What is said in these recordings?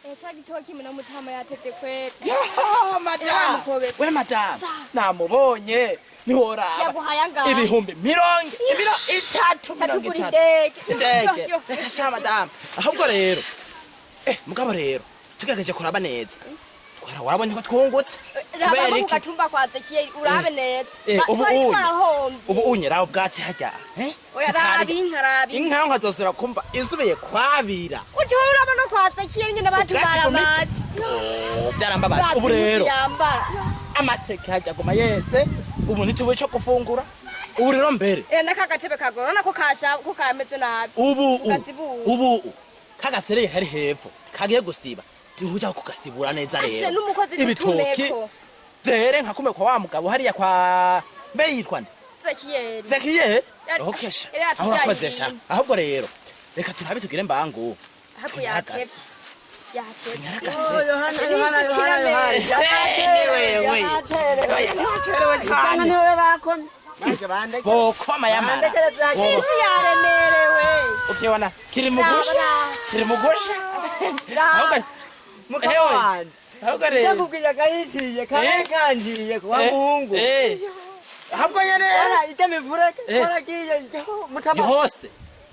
Ca gitoki muno mutama yatevye kweri. Yo, madamu. Yaramukobetse. We madamu, Sa. namubonye ntiworaba. Yaguhaye angahe? Ibihumbi mirongo ibiro itatu mirongo Catugura itatu. indege. Indege. Yo, yo. Reka sha madamu. Ahubwo rero, mugabo rero tugerageje kuraba neza. Twara warabonye ko twungutse. Raba Kubera nko ku iki? gatumba kwa Zekiyeli urabe neza. Eh, ubu Twari unye. twarahomvye. Ubu unye raba ubwatsi harya. Eh? Oya, Sitari- raba inka, raba inka. Inka nkazosubira kumva isubiye kwabira. Uca uraba no kwa Zekiyeli nyene Ubwatsi batumara bumite. amazi. Oh, byarambabaje. Bazi Ubu rero impuzu yambara. amateke hajya aguma yeze, ubu ntitubuye cyo gufungura. Ubu rero mbere Naka gatebe kagora nako kasha ko kameze nabi. ubu Ugasibura. ubu kagasereye kari hepfo kagiye gusiba, tuhuja kugasibura neza. Ashe Rero n'umukozi ibitoki dutumeko. zere nka kumwe kwa wa mugabo hariya kwa mbe yitwa nde? Zekiyeli. Zekiye. Yari- Okesha yari aho urakoze sha. yatuvyaye. Ahubwo rero reka turabe tugire mbangu. Hapo Tunyaragase. yatevye. Yatevye. Tunyaragase. Yohana, Yohana, N'isi Yohana, Yohana. kiramere. Wewe. Yacerewe. Yacerewe Usanga cyane. niwe bakomye. Baje bandeke. Bokoma yamara. Bandekereza. Isi yaremerewe. Ukiona kiri mugusha. Raba. Kiri mugusha. Raba. Ahubwo Mukama Ewe. wanje. Ahubwo rero Ndakubwiye akayiciye kare kanjiye kuwa Mungu. Ahubwo nyene Bara ijya mivureke. Baragiye mutama. Hose.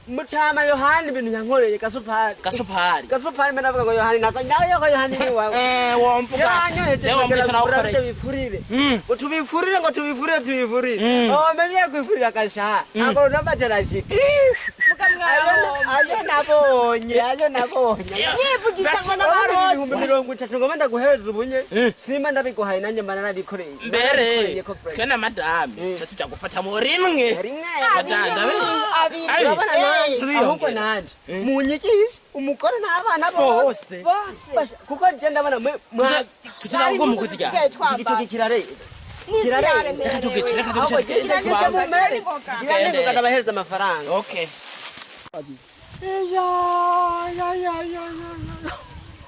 Mutama Yohani ibintu yankoreye gasupari. Gasupari. Gasupari mena avuga ngo Yohani nako nawe yoko Yohani ni wawe. Womvuga. Yanyoheje Jewe wumvisha nawe ukoreye. tubifurire. Ngo tubifurire, ngo tubifurire, tubifurire. Oh, menye kwifurira kasha. Ako namba tarashika. Muga mwarahomvye. Ayo nabonye, ayo nabonye. Nyivugisha ngo Urabona n'abarozi. 30,000 ngoma ndaguhereza ubunye. Simba ndabiguhaye nanjye mba narabikoreye. Mbere Narabikoreye ko Frank. twe na madame tuja gufata mu rimwe. Rimwe. Madame. Abiri. Abiri. Urabona nanje, Turiyongera. ahubwo nanje munyigishe umugore n'abana bose. Bose. Bose. Basha, kuko nje ndabona mwe mwa Tugira ngo mukuziga. Dusigaye twambara. igitoki kirarenze. N'isi kirarenze. Reka tugice, yaremerewe. reka Ahubwo tugice. genda Tubanze. mumere. Gira Gende. ningoga ndabahereza amafaranga. Okay. Iya, ya, ya, ya, ya, ya.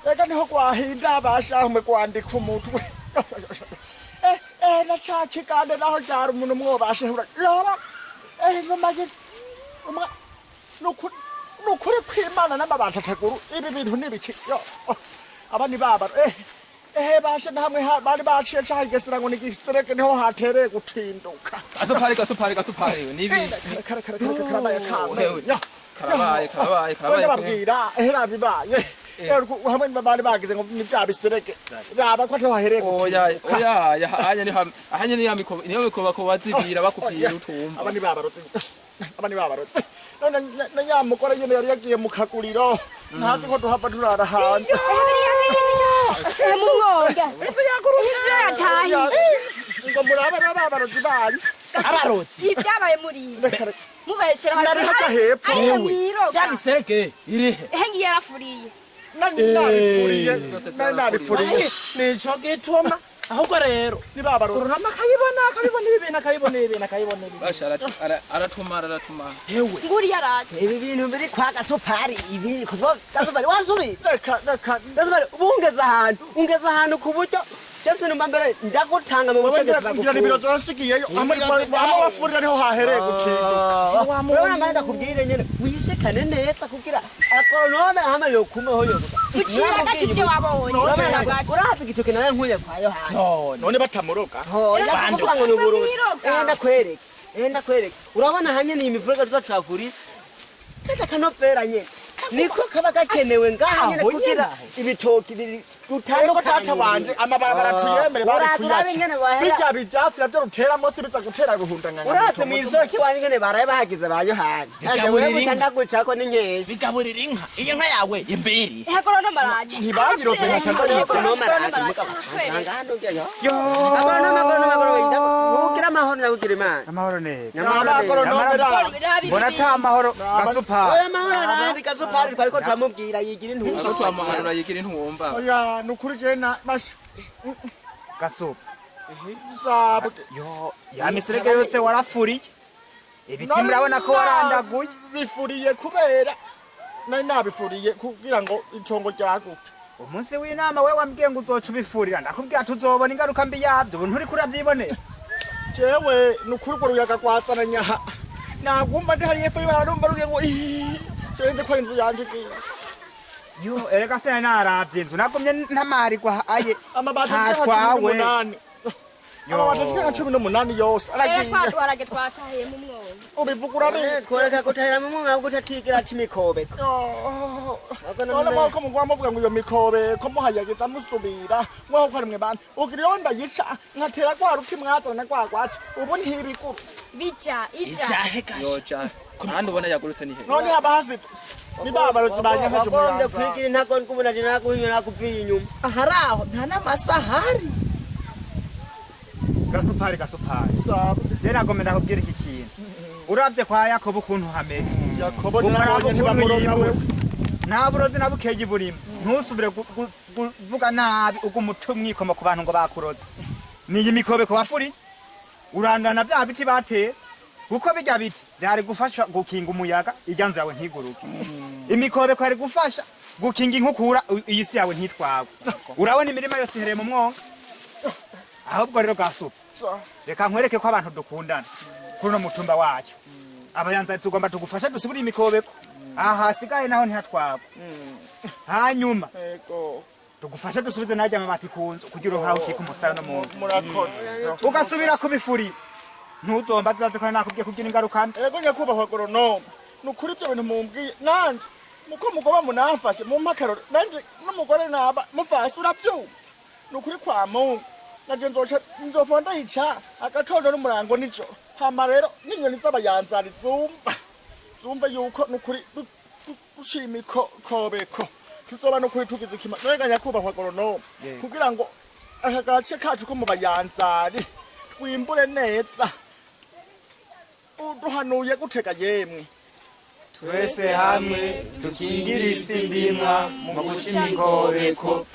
Reka niho kwahinda abashahumwe kwandika umutwe. Na ca kigande naho ryari umuntu mwobashahura. Yaba, ngoma umwa, nukuri, nukuri kw'Imana n'amabati ataguru, ibi bintu ni ibiki? Yo, oh, aba ni baba, bashe namwe bari baciye cahigesera ngo ni igisereke niho hatereye gutinduka. Gasupari, gasupari, gasupari nibi. Kare, kare, kare, karabaye Hewe. kamenya. Karabaye, karabaye, karabaye. Babwira ehera bibaye hamwe bari bagize ngo ni bya bisereke, raba ko atahahereye. Oya, oya, ya anya ni ham ahanya ni yamiko niyo mikoba ko bazibira bakupira utumva. Aba ni babarotse, aba ni babarotse. None na nyamugore nyene yari yagiye mu kaguriro, ntazi ko duhava turara hanze. Mu mwonga. Inzu yatahiye. Ngo murabe rero babarozi banyu. Abarotsi. Ibyabaye muri ibi. Reka, reka. Mubeshera. Nari haja hepfo. Ariko Yewe. mwiroga. Ya bisereke irihe? Ehe ngiye yarafuriye. Nari nabipfuriye, nari nabipfuriye. Nico gituma ahubwo rero ni babarotsi. Ururama akayibona, akabibona ibi bintu, akabibona ibi bintu, akabibona ibi. Basha aratumara, aratumara. Hewe. Nguri yaraje. Ibi bintu biri kwa gasupari ibi kuko gasupari wasubira. Reka, reka. Gasupari ubu ungeze ahantu, ungeze ahantu ku buryo cyose numva mbere ndagutanga mu Wowe butegetsi ngira ngira nimero zosigiyeyo hamwe hamwe wafurira niho hahereye gutinduka. Urabona mbere ndakubwire nyene wishikane neza kugira agoronome hama yokumaho yogusa. Ucira agace ibyo wabonye. Ucira agace. Urahazi igitoki nawe nkuye kwa Yohana. None. None batamuroga. Hoya kuvuga ngo ni uburozi. Bamwiroga. Ndakwereke, ndakwereke. Urabona hanye ni imifurege tuzacagurira kada kanovera nyene niko kaba gakenewe ngaha nyene Aho kugira nyene. ibitoki biri Ariko data rutandukanye. wanje amabarabara tuyemere bari Uraza urabe kuyaca. ingene bahera. Bijya byatsi navyo ruteramo si biza gutera ruhundanganya. Uraza mw'isoko iwanyu ingene baraye bahagize ba Yohana. Aje wewe Bigaburira buca inka. ndagucako n'inkeshi. Bigaburira inka. Iyi nka yawe imbiri. Ehe goronome araje. Ntibayiroze nka shamba. Ehe Agoronome araje mugabo Aratwereka. akasanga hano ngeyo. Agoronome, agoronome, agoronome, ndakugira amahoro, ndakugira Imana. Amahoro neza. Nyamahoro neza. Abagoronome raba. Raba Mbona ibi ata amahoro gasupari. Oya mahoro arahari gasupari twariko turamubwira yigira intumva. Ako twamuhanura yigira intumva. Oya nukuri je na basha Gasupa. Sabwe. Yo, ya miserege yose warafuriye. Ibiti murabona ko warandaguye. Bifuriye kubera nari nabifuriye kugira ngo itongo ryaguke. Umunsi w'inama we wambwiye ngo uzoca ubifurira, ndakubwira tuzobona ingaruka mbi yabyo, ubu nturi kurabyibonera. Jewe nukuri urwo ruyaga rwazana nyaha nagumva ndi hariya epfo y'ibara numva rugira ngo iiii, sinzi ko inzu yanje igiye. Yo, erega se naravye inzu nagumye ntamarigwa aye. Amabati ashika nka cumi Ntatwawe. n'umunani. Yo. Amabati ashika nka 18 yose Rero aragiye. twaduharage twatahiye mu mwonga. Ubivuga urabizi. Tworeka gutahira mu mwonga ahubwo utatigira aca imikobeko. None mwako mugwa muvuga ngo iyo mikobeko muhayagiza musubira mwaho ko ari mwe bana ugira iyo ndayica nkatera rwa ruti mwazana na rwa rwatsi ubu ntibiguru. Bija ija. Ijahe gasha. Yoja ahandi ubona yagurutse ni he? None haba hazito ni babarozi banyankaje Wagombye umuyanza. kwigira intagondwa ubona je naguhinyura nakuviye inyuma. Ahari aho nta n'amasahari. Gasupari, gasupari. Sawa. Je nagomba ndakubwira iki kintu. Uravye kwa Yakobo ukuntu hameze. Yakobo Ukaraba nabonye ukuntu ntibamuroga yimbura. wewe. Nta burozi na bukeyi burimo. Ntusubire kuvuga nabi uguma umwikoma ku bantu ngo bakuroze. Niyi mikobeko wafuriye. Urandana bya biti bateye. Kuko bijya biti byari gufasha gukinga umuyaga irya nzu yawe ntiguruke. Imikobeko yari gufasha gukinga inkukura iyi si yawe ntitwagwe. Urabona imirima yose ihereye mu mwonga. Ahubwo rero gasupa. Sawa. Reka nkwereke ko abantu dukundana kuri uno mutumba wacu. Abayanza tugomba tugufasha dusubire imikobeko. Aha hasigaye naho ntihatwagwa. Hanyuma Yego. tugufashe dusubize najya amabati ku nzu kugira uhawe ukike umusaya no munsi. Murakoze. Ugasubira kubifuri. Ntuzomba zibaze ko nakubwiye kugira ingaruka mbi. Ego nyakubahwa goronome, ni ukuri ibyo bintu mumbwiye nanje muko mugoba munamfashe mumpe akarori nanje n'umugore naba mufase urabyumva ni ukuri kwa Mungu nanje nzoca nzova ndayica agatondo n'umurango nijoro hama rero n'inyoni z'abayanzari zumva zumva yuko ni ukuri dushima ikobeko tuzoba ni ukuri tugize ikima rega nyakubahwa goronome kugira ngo aka gace kacu ko mu bayanzari twimbure neza uduhanuye gutega yemwe. Twese hamwe dukingire isi ndimwa mu guca imikobeko.